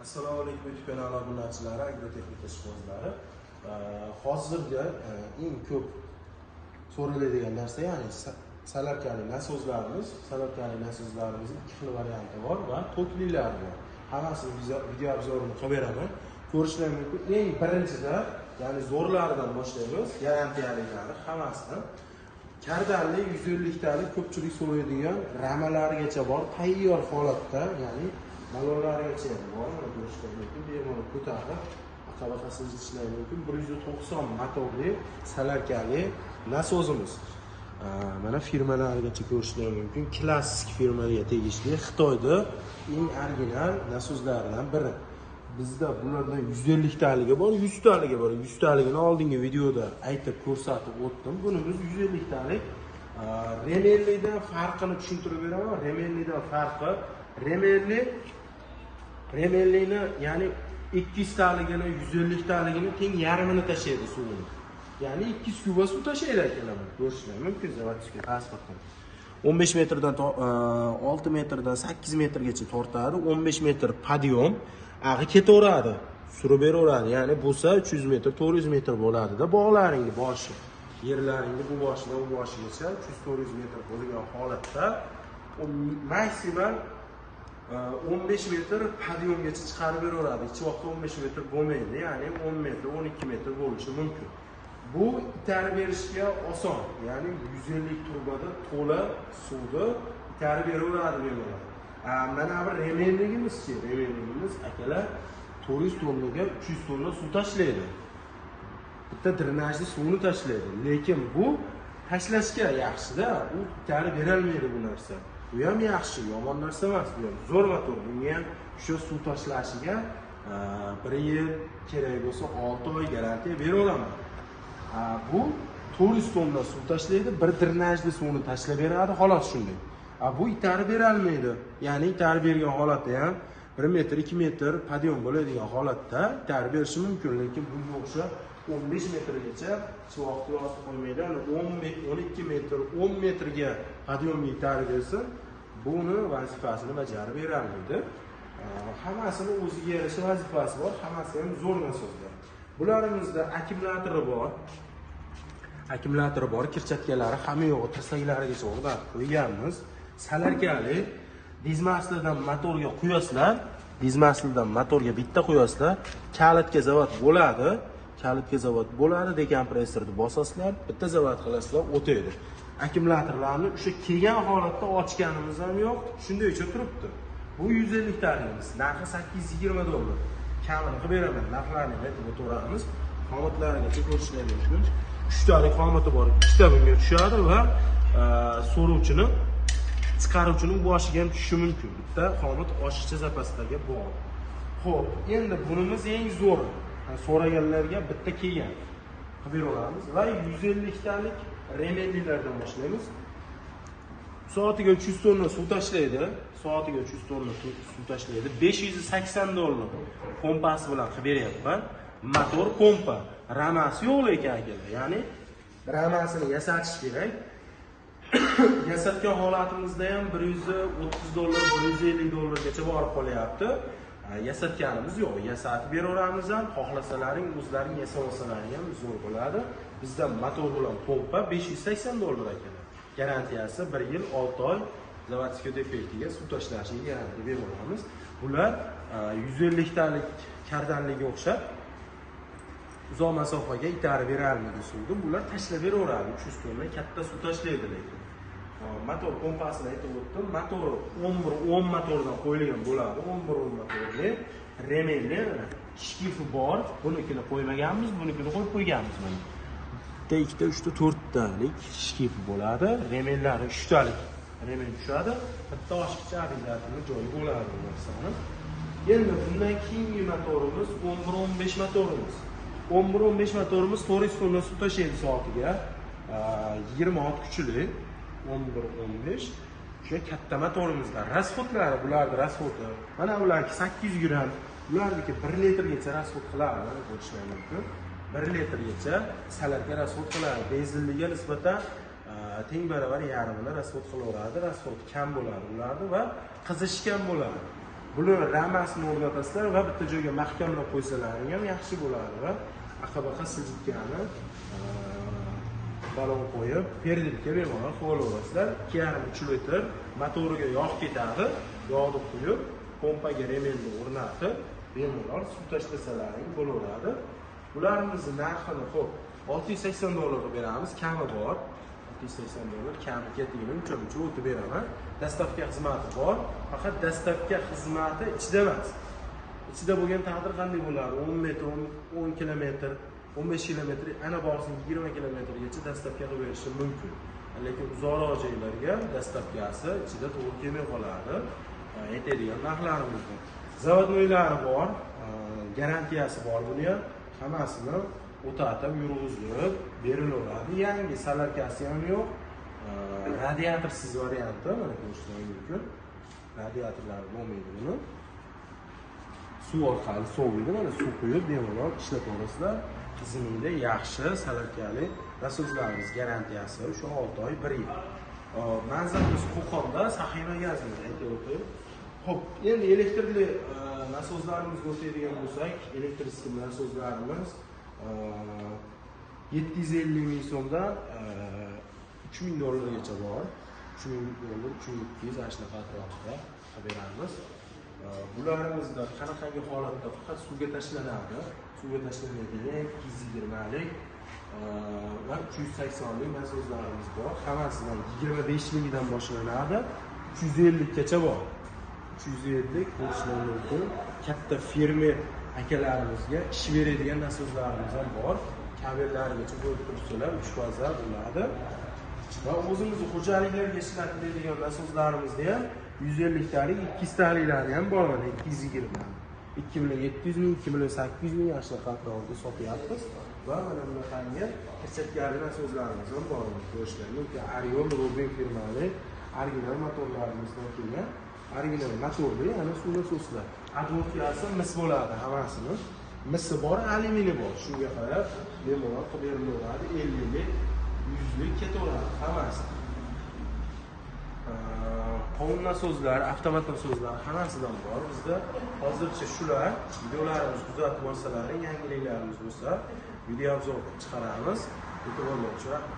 Assalomu alaykum YouTube kanali obunachilari, agrotexnika ishqibozlari. Hozirgi eng ko'p so'raladigan narsa, ya'ni salarkali nasozlarimiz, salarkali nasozlarimizning ikki xil varianti bor va toklilari bor. Hammasini video обзор ini qilib beraman. Ko'rishlar mumkin. Eng birinchida, ya'ni zo'rlaridan boshlaymiz, garantiyaliklari hammasini. Kardanli 150 talik ko'pchilik so'raydigan ramalarigacha bor, tayyor holatda, ya'ni balonlarigacha ham bor, mana ko'rishlar mumkin. Bemalol ko'tarib, aqaba-qasini ishlash mumkin. 190 motorli salarkali nasozimiz. Mana firmalarigacha ko'rishlar mumkin. Klassik firmaga tegishli Xitoyda eng original nasozlaridan biri. Bizda bulardan 150 taligi bor, 100 taligi bor. 100 taligini oldingi videoda aytib ko'rsatib o'tdim. Buni biz 150 talik Remellidan farqini tushuntirib beraman. Remellidan farqi, Remellini, ya'ni 200 taligini, 150 taligini teng yarmini tashlaydi suvini. Ya'ni 200 kuba suv tashlaydi akalar. Ko'rishlar mumkin zavodskiy pasportdan. 15 metrdan 6 metrdan 8 metrgacha tortadi. 15 metr podiyom ag'i ketaveradi, surib beraveradi. Ya'ni bo'lsa 300 metr, 400 metr bo'ladida bog'laringni boshi, yerlaringni bu boshidan u boshigacha 300-400 metr bo'lgan holatda maksimal 15 metr podiyomgacha chiqarib beraveradi. Hech vaqt 15 metr bo'lmaydi, ya'ni 10 metr, 12 metr bo'lishi mumkin. Bu itarib berishga oson, ya'ni 150 turbada to'la suvni itarib beraveradi bemalol. Mana bir remenligimizchi, remenligimiz akalar 400 tonnaga 300 tonna suv tashlaydi. Bitta drenajli suvni tashlaydi. Lekin bu tashlashga yaxshi-da, u itarib berolmaydi bu narsa. Bu ham yaxshi, yomon narsa emas, bu ham zo'r motor. Bunga ham o'sha suv tashlashiga 1 yil kerak bo'lsa 6 oy garantiya beraveraman. Bu 400 tonna suv tashlaydi, bir drenajli suvni tashlab beradi, xolos shunday. Bu itarib berolmaydi. Ya'ni itarib bergan holatda ham 1 metr, 2 metr podiyom bo'ladigan holatda itarib berishi mumkin, lekin bunga o'xshab 15 metrgacha suvoqni yozib qo'ymaydi. Ya'ni 12 metr, 10 metrga podiyomga itarib bersa, buni vazifasini bajarib berolmaydi. Hammasini o'ziga yarasha vazifasi bor, hammasi ham zo'r nasozlar. Bularimizda akkumulyatori bor. Akkumulyatori bor, kirchatkalari hamma yo'g'i tirsaklarigacha o'rnatib qo'yganmiz. Salarkali dizmaslidan motorga quyasizlar, dizmaslidan motorga bitta quyasizlar, kalitga zavod bo'ladi, kalitga zavod bo'ladi, dekompressorni bosasizlar, bitta zavod qilasizlar, o'taydi. Akkumulyatorlarni o'sha kelgan holatda ochganimiz ham yo'q, shundaycha turibdi. Bu 150 taligimiz, narxi $820. Kamini qilib beraman, narxlarni aytib o'tiramiz. Xomatlarigacha ko'rishlar mumkin. 3 talik xomati bor, ikkita bunga tushadi va so'ruvchini, chiqaruvchining boshiga ham tushishi mumkin. Bitta xomut oshiqcha zapasdagi bor. Xo'p, endi bunimiz eng zo'ri. So'raganlarga bitta kelgan qilib beraveramiz va 150 talik remellilardan boshlaymiz. Soatiga 300 tonna suv tashlaydi. Soatiga 300 tonna suv tashlaydi. $580 pompasi bilan qilib beryapman. Motor pompa, ramasi yo'q lekin akalar. Ya'ni ramasini yasatish kerak. Yasatgan holatimizda ham $130, $150gacha borib qolyapti. Yasatganimiz yo'q. Yasatib beraveramiz ham, xohlasalaring o'zlaring yasab olsalaring ham zo'r bo'ladi. Bizda motor bilan pompa $580 akalar. Garantiyasi 1 yil 6 oy zavodskiy defektiga suv tashlashiga garantiya beraveramiz. Bular 150 talik kardanliga o'xshab uzoq masofaga itarib berolmaydi suvni. Bular tashlab beraveradi. 300 tonna katta suv tashlaydi lekin. Motor pompasini aytib o'tdim. Motor 11-10 motordan qo'yilgan bo'ladi. 11-10 motorli remelli shkifi bor. Bunikini qo'ymaganmiz, bunikini qo'yib qo'yganmiz mana. Bitta, ikkita, uchta, to'rttalik shkifi bo'ladi. Remellari 3 talik remel tushadi. Bitta oshiqcha обязательно joyi bo'ladi bu narsani. Endi bundan keyingi motorimiz 11-15 motorimiz. 11-15 motorimiz 400 tonna suv tashlaydi soatiga. 20 ot kuchli 11-15. O'sha katta motorimizlar. Rasxodlari, bularning rasxodi. Mana ularniki 800 gram, ularniki 1 litrgacha rasxod qiladi, mana ko'rishlar mumkin. 1 litrgacha salarga rasxod qiladi. Benzinliga nisbatan teng barobar yarmini rasxod qilaveradi. Rasxod kam bo'ladi ularni va qizish kam bo'ladi. Buni ramasini o'rnatasizlar va bitta joyga mahkamlab qo'ysalaring ham yaxshi bo'ladi va aqa-baqa siljitgani balon qo'yib, perdelka bemalol qilib olaverasizlar. 2,5-3 litr motoriga yog' ketadi. Yog'ni quyib, pompaga remenni o'rnatib, bemalol suv tashlasalaring bo'laveradi. Bularimizni narxini xo'p $680 ga beramiz, kami bor. $680 kami ketdigini 3 o'tib beraman. Dastavka xizmati bor, faqat dastavka xizmati ichida emas. Ichida bo'lgan taqdir qanday bo'ladi? 10 metr, 10 kilometr, 15 kilometr, ana borsin 20 kilometrgacha dastavka qilib berishi mumkin. Lekin uzoqroq joylarga dastavkasi ichida to'g'ri kelmay qoladi. Aytadigan narxlarimiz bor. Zavodnoylari bor, garantiyasi bor buni ham hammasini o'tatib, yurg'izib berilaveradi. Yangi salarkasi ham yo'q. Radiatorsiz varianti mana ko'rishingiz mumkin. Radiatorlari bo'lmaydi buni. Suv orqali soviydi, mana suv quyib bemalol ishlataverasizlar. Tizimida yaxshi salarkali nasoslarimiz garantiyasi o'sha 6 oy 1 yil. Manzilimiz Qo'qonda, Saxiy magazinda aytib o'tay. Xo'p, endi elektrli nasozlarimizga o'tadigan bo'lsak, elektrli nasozlarimiz 750 ming so'mdan 3000 dollargacha bor. 3000 dollar, 3200 ana shunaqa atrofida beramiz. Bularimizda qanaqangi holatda faqat suvga tashlanadi. Suvga tashlanadigan 220lik va 380lik nasozlarimiz bor. Hammasidan 25 mingdan boshlanadi, 350 gacha bor. 350 ko'rishlar mumkin. Katta fermer akalarimizga ish beradigan nasozlarimiz ham bor. Kabellargacha qo'yib tursalar 3 faza bo'ladi. Va o'zimizni xo'jaliklarga ishlatiladigan nasozlarimizni ham 150 talik, 200 taliklari ham bor mana 220. 2 700 ming, 2 800 ming ana shunaqa atrofida sotyapmiz. Va mana bunaqangi perchatkali nasozlarimiz ham bor. Ko'rishlar mumkin. Ariol Robin firmali original motorlarimizdan kelgan original motorli ana suv nasoslar. Advotkasi mis bo'ladi hammasini. Misi bor, alyumini bor. Shunga qarab bemalol qilib berilaveradi. 50 lik, 100 lik ketaveradi hammasi. Qovun nasozlar, avtomat nasozlar hammasidan bor bizda. Hozircha shular. Videolarimizni kuzatib borsalaring, yangiliklarimiz bo'lsa, video obzor qilib chiqaramiz. E'tiborlar uchun rahmat.